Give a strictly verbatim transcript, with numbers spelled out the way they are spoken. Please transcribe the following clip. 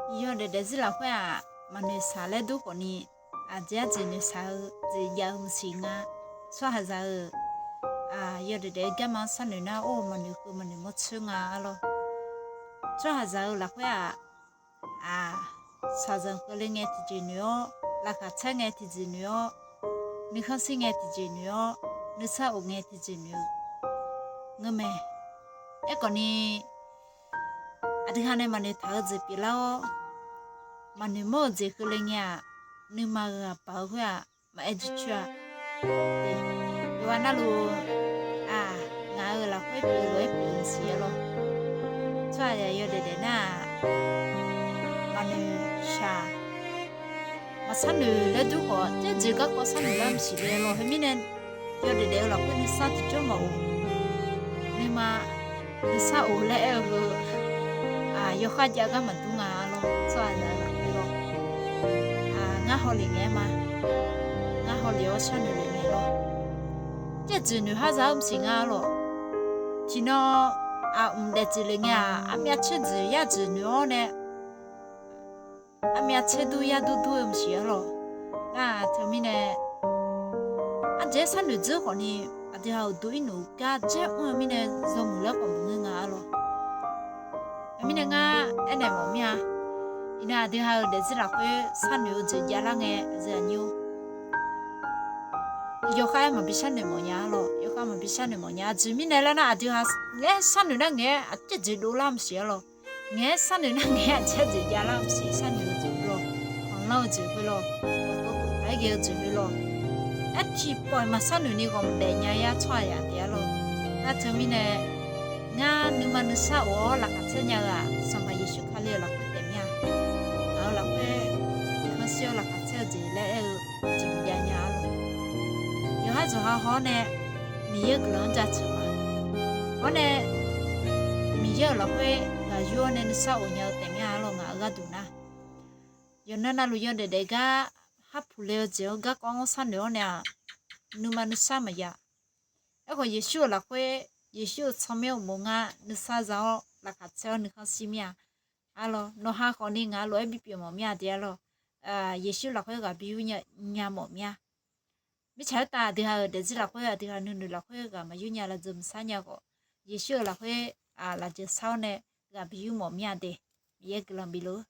Yawdaef daefzir lafkhoer-aq, maqnoeqshaq laer dur khawfni, aqjeq arjeq noeqshaq-eu jeq jav-eu maqsiq nga. Tsawrhaqzaq-euq yawdaef daef-eu garma-anr sharnoeq nar, or, maqnoeq keuv maqnoeq mawr tsoer nga arlawr. Tsawrhaqzaq-euq lafkhoer-aq, shaqzanq keuvle ngae tiqjeq noeq-awr, laqkhaq caer ngae tiqjeq noeq-awr, nuikhanr shir ngae tiqjeq noeq-awr, nuisar of ngae tiqjeq noeq-eu ngeur mae. Aerkhawfni, aqdui ha nae maqnoeq taq-eu jeq pyeuflar-awr, maqnoeq mawr-eu jeq keuvle ngae-aq, nuima-euq aqbaq-eu khoer-aq, maqaer jeq coer-a. Yawqghaq navluf-aq, ngaq-euq lafkhoer pyeuf lof-aer pyeuf-eu maqsiq arlawr. Tsawrhaqzaq yawdaef daef nar-aq, maqnoeq shaq, maqsharnoeq laer dur khawf, tserjeq garkawv sharnoeq lar maqsiq le arlawr. Khoermirnae, yawdaef daef-eu lafkhoer nuisar tiqjawr maqof, nuima nuisar of laer aer-eu heu, yawkhav jav gar maqdur nga arlawr. Tsawrhaqzaq-eu lafkhoer lawr, ngar hawlef ngae-aer ma. Ngar hawlef-awr sharnoeq lef ngae lawr. Tserjeq noeq har za-eu maqsiq nga arlawr. Tiqnan aqmq daefjeq le ngae-aq, armyav tserjeq yarjeq noeq-awr nae, armyav tserdur yardur dur-eu maqsiq arlawr. Nar-aq teumirnae, arjeq-aer sharnoeq dzeur khawfni, aqdui ha uqduq irnuq gar dzaer mr-eu mirnae, yawmuiq laer khawf maqngeur nga arlawr. Teumirnae ngar aernaeq mawf mir-a. Iqnan aqdui ha-euq daefzir lafkhoer sharnoeq-eu jeq javlar ngae, aqyuif aqnyir-or, yawkhav-aer maqbi sharnoeq mawf nya arlawr. Yawkhav maqbi sharnoeq mawf nya. Aqjeq mirnae laer nar, aqdui ha laer sharnoeq nar ngaeq-aer aqjeq jeq dovlar maqsiq arlawr. Ngaeq-aer sharnoeq nar ngaeq-aer aqjeq jeq javlar maqsiq. Sharnoeq-eu jeq khoerlawr, khanqlanr-eu jeq khoerlawr, awqtawv tawqkaq-aer ghae-eu jeq khoerlawr, aer tiqpawf-iq maqsharnoeq ni ghawq maqdaef nya-ir-ar tsawrhaq yaf taef arlawr. Nar teumirnae, ngar nuima nuisar of-awr laqkhaq caer nya-eu-aq, Sanqpaq Yeqsur Kali-euq lafkhoer taef mir-a. Ngaq-euq lafkhoer nuikhanr shir-awr laqkhaq caer-eu jeq laer aer-eu jeq maqjav nya arlawr. Yawqhar yawqha haw-awr nae Miqyaer-euq guiqlanq-anr jaceuq ma. Hawr nae Miqyaer-euq lafkhoer ghaq yur-awr nae nuisar of nya-eu taef mir-a arlawr. Ngaq-euq gharduq nar, yawqnan navluf yawdaef daef gar har puq le-eu jeq-anr garkawv-anr sharnoeq-awr nae-aq, nuima nuisar maqya. Aerkhawf Yeqsur-euq lafkhoer, Yeqsur-euq tsawrmyanr uqmov ngar nuisar za-awr laqkhaq caer-awr nuikhanr shir mir-a arlawr. Nawqha khawfni ngaq-euq lof-aer bipyeuf mawf mir-a de arlawr. Yeqsur lafkhoer ghaq bi yur nya mawf mir-a. Mirtsaq khoertav aqdui ha-euq daefzir lafkhoer, aqdui ha nuinoeq lafkhoer ghaq maqyur nya lafdzeuq maqsar nya khawf, Yeqsur-euq lafkhoer lafdzeuq sar-awr nae ghaq bi yur mawf mir-a de. Miqyaer guiqlanq bifluf-ur.